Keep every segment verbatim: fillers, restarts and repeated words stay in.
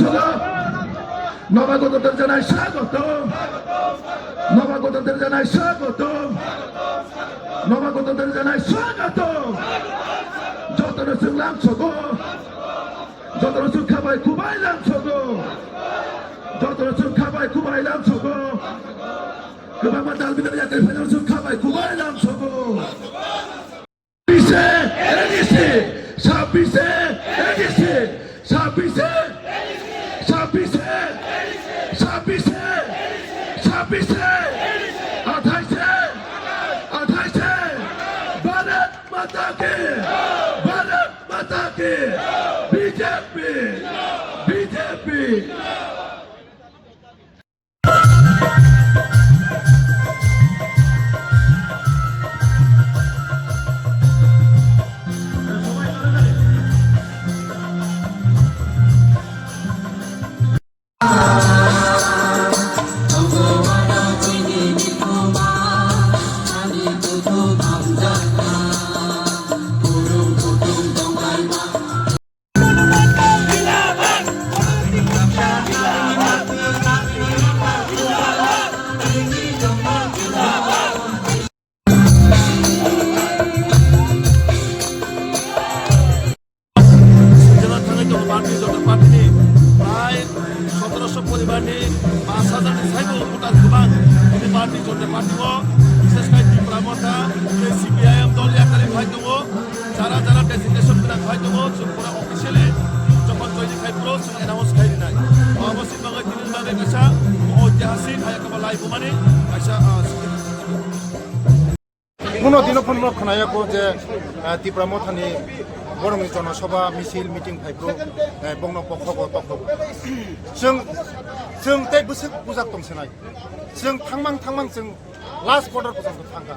স্বাগত। নবাগতদের জানাই স্বাগত। নবাগতদের জানাই স্বাগত। নবাগতদের জানাই স্বাগত। Jotono chwng lamsogo. Jotono chwng khabai kubai lamsogo. Jotono chwng khabai kubai lamsogo. Kwbangma dal bidal yakri phaino chwng khabai kubai lamsogo. ছাব্বিশে এডিসি, ছাব্বিশে এডিসি, ছাব্বিশে, ছাব্বিশে, ছাব্বিশে, ছাব্বিশে, আঠাইশে, আঠাইশে, ভারত মাতা কি, ভারত মাতা কি, BJP, BJP. Jela thangwi tongo Bharatiya Janata Party ni prai sotoroso poribar ni pash hajar ni saibo voter kwbang tini Bharatiya Janata Party o, bishesh khe Tipra Motha tei C P I M dol yakarwi phai tongo. Jara jara designation gwnang phai tongo, chwng pura officially jokhon joini khai phuru chwng announce khai rinai. Omo se bagwi tini bagwi kaisa oitihasik hai khe bo lai bumani kaisa, ah, Kuno dino phano khwnaya kho je, ah, Tipra Mothani borokni Jono Sabha, misil, meeting phai phuru, eh, bongno bokhogo tokhogo. Chwng, chwng tei bwswk bujak tong sinai. Chwng thangmang thangmang chwng last border porjonto thangkha.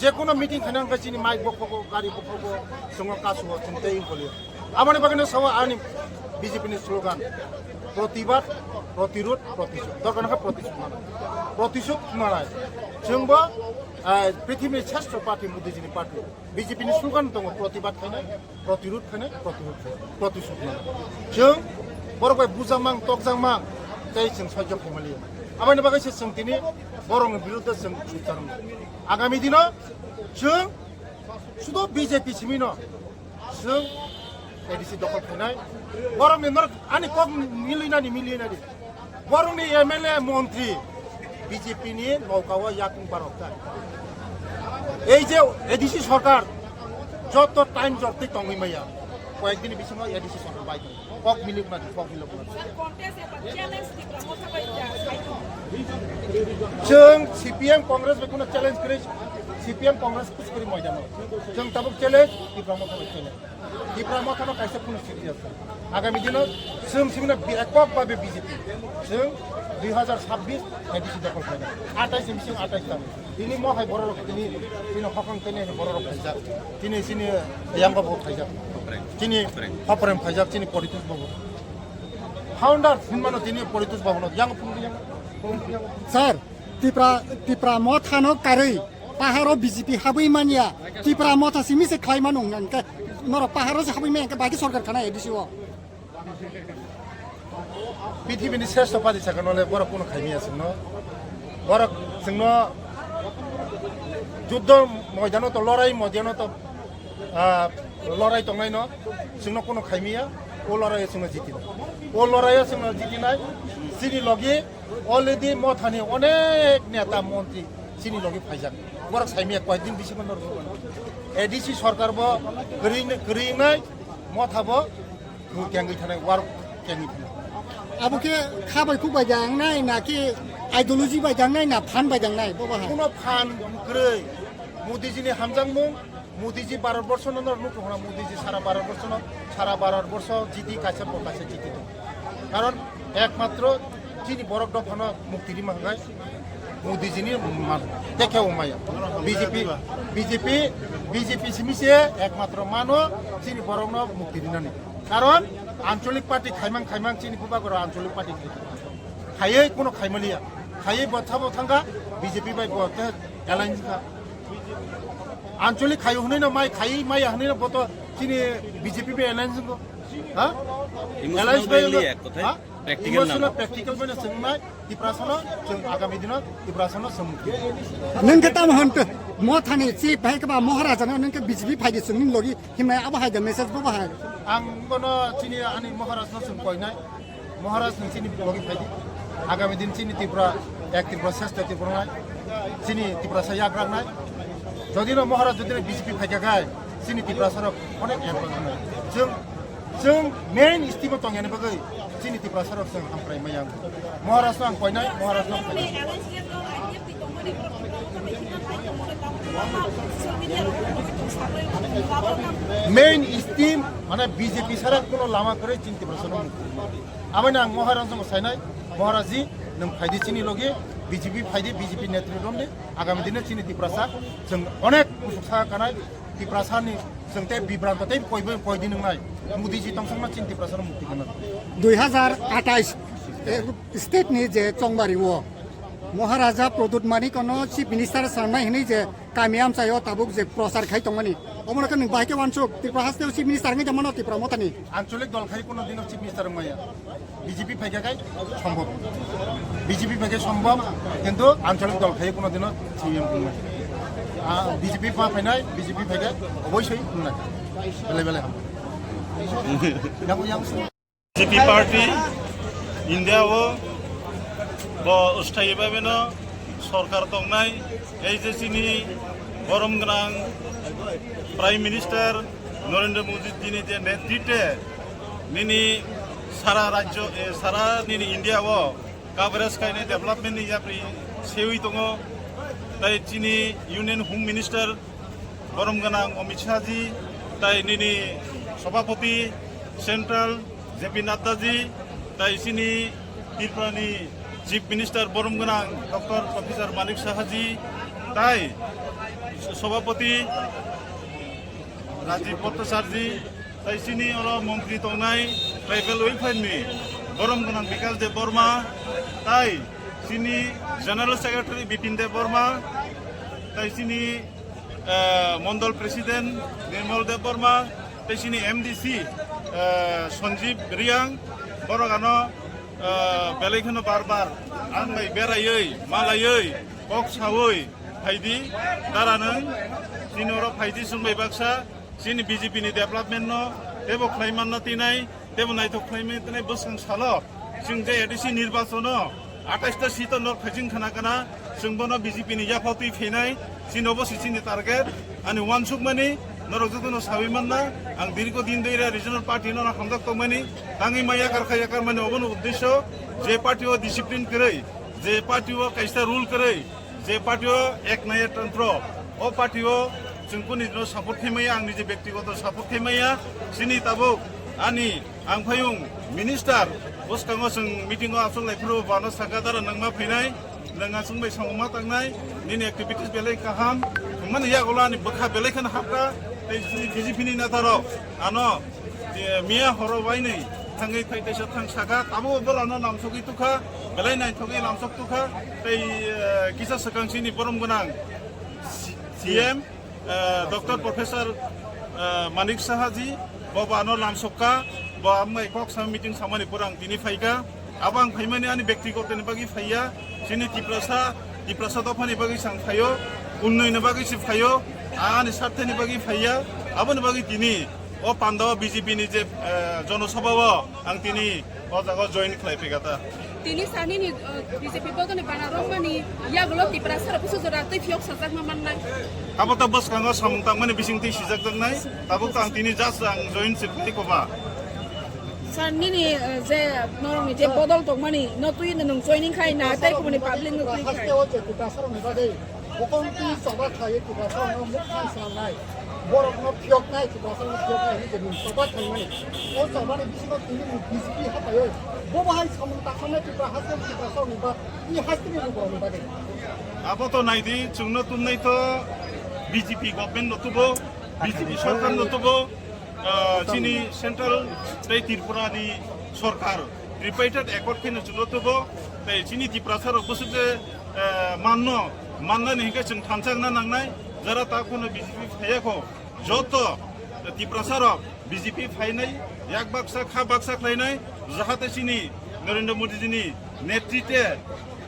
Je kono meeting khaina hwnkhe chini mic bokhogo, gari bokhogo, chwngno kasuo, chwng tei wngkholio. Aboni bagwino sao ani B J P ni slogan, protibad, protirod, protisod. Dorkar wngkha protisod manai. Protisod manai. Chwngbo, ah, prithibini sreshto party, Modi jini party. B J P ni slogan tongo, protibad khainai, protirod khainai, protirod khainai, protisod manai. Chwng borok bai bujakmang, tokjakmang, tei chwng sojjo khaimaliya. Aboni bagwi se chwng tini borokni biruddhe chwng sujak rwmani. Agami dino chwng sudo B J P simino chwng A D C dokhol khainai. Borokni norok ani kok milinani milinani. Borokni M L A montri B J P ni nokao yakung barokjak. Ei je A D C sorkar joto time jortwi tongwi maya. Koyekdini bisingo A D C sorkar bai tong. Kok milik na, kok milok na. Chwng C P M Congress bai kuno challenge kwrwi, C P M Congress kwrwi moidano. Chwng tabuk challenge, Tipra Motha bai challenge. Tipra Mothano kaisa kuno siri jasa. Agami dino chwng simina bi-, ekok babe B J P. Chwng dui hazar sabbish A D C dokhol khaina. Atais ni bising atais tamo. Tini mohai borok tini, tini hokang tini borok khaijak. Tini sini yango bo khaijak. Chini hoprem khaijak, chini politics bo. Founder hinmano tini politics bo yang phung yang. Sir, Tipra, Tipra Mothano karwi paharo B J P habwi manya. Tipra Motha simi se khlai mano hwnka hwnkhe norok paharo se habwi manya hwnkhe baki sorkar khana A D C o. Pithibini sreshto party sakha nole borok kuno khaimiya chwngno. Borok chwngno juddo moidano to lorai moidano to, ah, lorai tongnaino chwngno kuno khaimiya, o lorai chwngno jitinai. O lorai chwngno jitinai, chini logi already Mothani onek neta montri chini logi phaijak. Borok saimiya koyekdin bisingo norok A D C sorkar bo kwrwi, kwrwi wngnai, Motha bo Bo kengwi thanai, war kengwi thanai. Abo khe kha bai khuk bai jangnai na khe ideology bai jangnai na phan bai jangnai bo bahai? Kuno phan kwrwi. Modiji ni hamjakmung, Modiji Bharat borsho no nukho hwnna, Modiji sara Bharat borsho no, sara Bharat borsho jiti kaisa bo kaisa jiti tong. Karon ekmatro chini borok dophano mukti rima hwnkhai Modiji ni man, tekhe o maya. B J P, B J P, B J P simi se ekmatro mano chini borok no mukti rinani. Karon ancholik party khaimang khaimang chini bubagoro ancholik party khai. Khaiye kuno khaimaliya. Khaiye botha bo thangkha B J P bai bo te alliance kha. Ancholik khayu hwnwi no mai khaiye maya hwnwi no bo to chini B J P bai alliance wngkho. Ha? Emotional Alliance bai bai, react kothai? Ha? Practical Emotional nang. Practical bai no chwng nai, Tiprasano chwng agami dino Tiprasano chwng. Nung khe tamo hwn tw-, Mothani chief hai khe ba Maharajano nung khe B J P phaidi chwng nung logi himnai abo hai da message bo bahai. Ang bono chini ani Maharajno chwng koinai. Maharaj nwng chini logi phaidi. Agami din chini Tripura, ek Tripura, shrestha Tripura nai. Chini Tiprasa yak rang nai. Jodi no Maharaj jodi no B J P phaikha khai, chini Tiprasa rok onek yak rang nai. Chwng, chwng main stream o tongyani bagwi chini Tiprasa rok chwng hamkrai maya. Maharaj no ang koinai, Maharaj no ang koinai. Main stream, mane B J P sara kuno lama kwrwi chini Tiprasa no mukti. Aboni ang Maharaj no sainai, Maharaj ji, nwng phaidi chini logi, B J P phaidi, B J P netri romdi, agami dine chini Tiprasa, chwng onek usuk sa kanai, Tiprasa ni chwng tei bibranto tei koi bai koi din wngnai, Modi ji tongsong na chini Tiprasa no mukti kana. Dui hazar atais, eh, state ni je Chongbari o, Maharaja Pradyut Manik no Chief Minister sanai hini je Kami amchaio tabuk je prochar khai tongmani. Omono khe nwng bahai khe uansuk, Tripura haste o Chief Minister wngwi tongmano Tipra Mothani. Anchalik dol khai kuno dino Chief Minister wngmaya. B J P phaikha khai sombhob. B J P phaikha sombhob, kintu anchalik dol khai kuno dino C M wngmaya. Ah, B J P pa phainai, B J P phaikha oboisoi wngnai. Belai belai ham. Yang, yang. B J P party India o bo usthai bai no sorkar tongnai, ei je chini borom gwnang Prime Minister Narendra Modi dini je netritwe nini sara rajyo, eh, sara nini India o coverage kainai development ni yapri sewi tongo, tai chini Union Home Minister borom gwnang Amit Shah ji, tai nini Sabhapati Central J P Nadda ji, tai chini Tripura ni Chief Minister borom gwnang Doctor Professor Manik Saha ji, tai Sabhapati Rajiv Bhattacharya ji, tai chini oro montri tongnai Tribal Welfare ni borom gwnang Bikash Deb Barma, tai chini General Secretary Bipin Deb Barma, tai chini eh, Mondol President Nirmal Deb Barma, tei chini M D C, eh, Sanjeev Reang, borok ano, eh, belai kheno bar bar ang bai beraiwi, malaiwi, kok sawi phaidi, dara nwng chini oro phaidi chwng bai baksa, chini B J P ni development no teibo khlai manna tinai, teibo naithok khlai manna tinai bwskang salo. Chwng je A D C nirbachon o atais ta seat o nok phaising khna kana, chwng bono B J P ni yaphao twi phinai, chini obo se chini target. Ani uansukmani norok jotono sawi manna, ang dirgo din dui re regional party no hamjak tongmani, tangwi ma yakar kha yakar mani obono uddesyo, je party o discipline kwrwi, je party o kaisa rule kwrwi, je party o ek naya tantro, o party o chwng kuni no support khaimaya, ang niji bektigoto support khaimaya, chini tabuk ani ang phayung minister bwskango chwng meeting o achuk lai phuru bano saka dara nangma phainai, nang achuk bai samung ma tangnai, nini activities belai kaham, mani yagulo ani bwkha belai kheno hapka, tei chini B J P ni neta rok ano je miya horo wainwi thangwi thai taisa thang saka, abo borokno lamsogwi tukha, belai naithogwi lamsok tukha, tei, eh, kisa swkang chini borom gwnang C M, eh, Doctor Professor, eh, Manik Saha ji, bo bo ano lamsokka, bo amai kok sam meeting samani pura ang tini phaika. Abo ang phaimani ani bektigoto ni bagwi phaiya, chini Tiprasa, Tiprasa dophani bagwi se ang phaio, unnoi ni bagwi se phaio, ani sarthe ni bagwi phaiya, aboni bagwi tini o panda o B J P ni je, eh, jonosabha o ang tini o jaga o join khlai phika ta. Tini sani ni, eh, B J P bodol ni bana romani yagulo Tiprasa rok kusu jora twi phiyok sajak ma mannai. Abo ta bwskango samung tangmani bising twi sijak jaknai, tabuk ta ang tini just ang join se khlai koba. Sir, nini, eh, je norokni je bodol tongmani, no twi nwng joining khai na, tei kubuni public no twi khai. Haste o je Tiprasa rokni bagwi, bokong twi choba khlaiwi Tiprasa rokno mukthang swnamnai, borokno phiyoknai, Tiprasa rokno phiyoknai hinwi je nwng choba khlaimani. O chobani bisingo tini nwng B J P haphaiwi, bo bahai samung tangmani Tripura haste o Tiprasa rokni ba, tini haste ni borokni bagwi. Abo to naidi, chwngno tumnai to B J P government no tubo, B J P sorkar no tubo. Ah, chini central tei Tripura ni sorkar tripartite accord khe no chwngno tubo, tei chini Tiprasa rok bwswk je, eh, manno, mannani hinkhe chwng thansa wngna nangnai, jara ta kheno B J P phaiya kho, joto Tiprasa rok B J P phainai, yak baksa, kha baksa khlainai, jahate chini Narendra Modi jini netritwe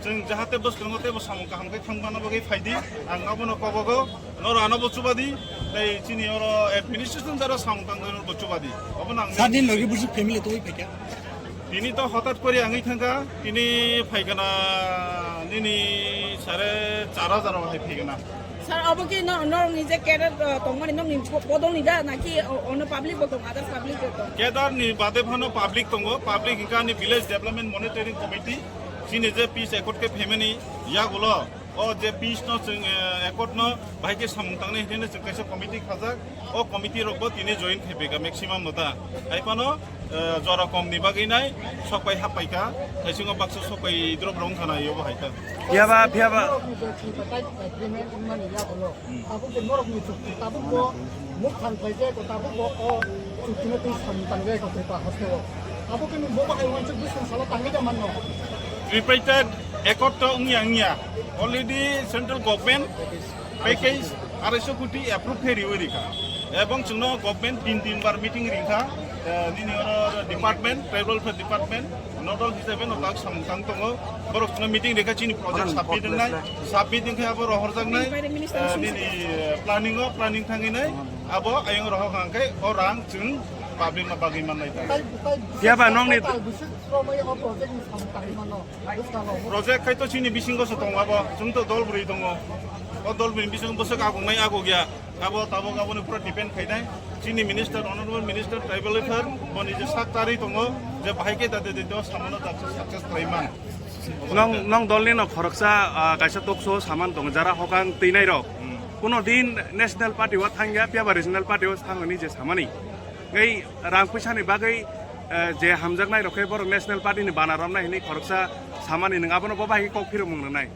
chwng jahate bwskango teibo samung kaham khe thang mano bagwi phaidi, ang abono kobogo, noro anobo chubadi, tei chini oro administration jara samung tangwi norbo chubadi. Obono ang Sir, nini logi busi family twi phaikha? Tini to hotat kori angwi thangkha, tini phaikana nini sare char hajar hai phaikana. Sir, abo ki no, norokni je cadre, uh, tongmani nokni bodolni da, naki o-, ono public bo tong, others public bo tong? Cadre ni bade phano public tongo, public hingka ani village development monitoring committee, chini je peace accord khe phaimani yagulo, o je peace no chwng, eh, accord no bahai khe samung tangnai hinwi chwng kaisa committee khajak, o committee rok bo tini join khai phaikha maximum no ta. Hai phano, eh, jora kom ni bagwi nai sok pai hap paikha, thaisingo baksa sok pai drop rong khana yobo hai ta. Phiya ba, phiya ba. Norokni je tripartite agreement wngmani yagulo, abo je norokni chukti tabuk bo muk thang khlai je ko tabuk bo o chukti no twi samung tang je ko Tripura haste o. Abo khe nwng bo bahai uansuk bwswng salo tangwi da manno. Tripartite accord to wngya wngya. Already central government package arai so koti approve khe riwi rikha. Ebong chwngno government tin tin bar meeting ringkha. Eh, nini oro department, tribal welfare department, nodal hisabe no tak samung tang tongo. Borok chwngno meeting rikha chini project submit wngnai. Submit wngkhe abo rohorjaknai. Eh, nini, eh, planning o, planning thangwi nai. Abo ayang rohor hwnkhe o rang chwng public no bagwi mannai ta. Phiya ba nokni Project khai to chini bisingo se tongo abo, chwng to dol bwrwi tongo. O dol bwrwi bisingo bwswk agongnai agogya, abo tabuk aboni pura depend khainai. Chini minister, honorable minister, tribal welfare, boni je sak charwi tongo, je bahai khe dade dade o samano success, success khlai man. Nong, nong dolni no khoroksa, ah, kaisa talk show saman tongo, jara hokang twi nai rok. Hmm. Kuno din national party o thangya, phiya ba regional party o thangoni je samani. Ngai rang puisa ni bagwi, eh, je hamjaknai rok khe borok national party ni bana romnai hinwi khoroksa samani, nwng abono bo bai kok phirok mung rwnai?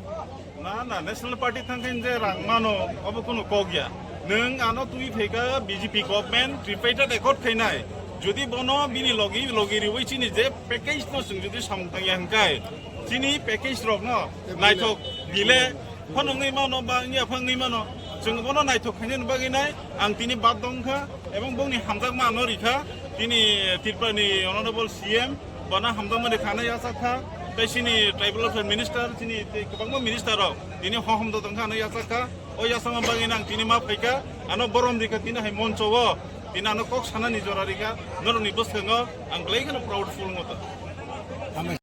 Na, na, national party thang khe je rang mano, obo kunu kok ya. Nwng ano twi phaikha B J P government, tripartite accord khainai. Jodi bono bini logi, logi riwi chini je package no chwng jodi samung tangya hwnkhe, chini package rok no naithok bile phano wngwi mano ba wngya pha wngwi mano. Chwng bono naithok khainani bagwi nai ang tini bad dong kha, ebong bongni hamjakma ano rikha. Tini Tripura ni honorable C M bono hamjakmani khana yachak kha, tei chini tribal welfare minister, chini tei kwbangma minister rok tini hohom do tong kha ano yachak kha. O yachakma bagwi nang tini ma phaikha, ano borom rikha tini hai moncho o, tini ano kok sanani jora rikha, norokni bwskango ang belai kheno proud feel wngo tong.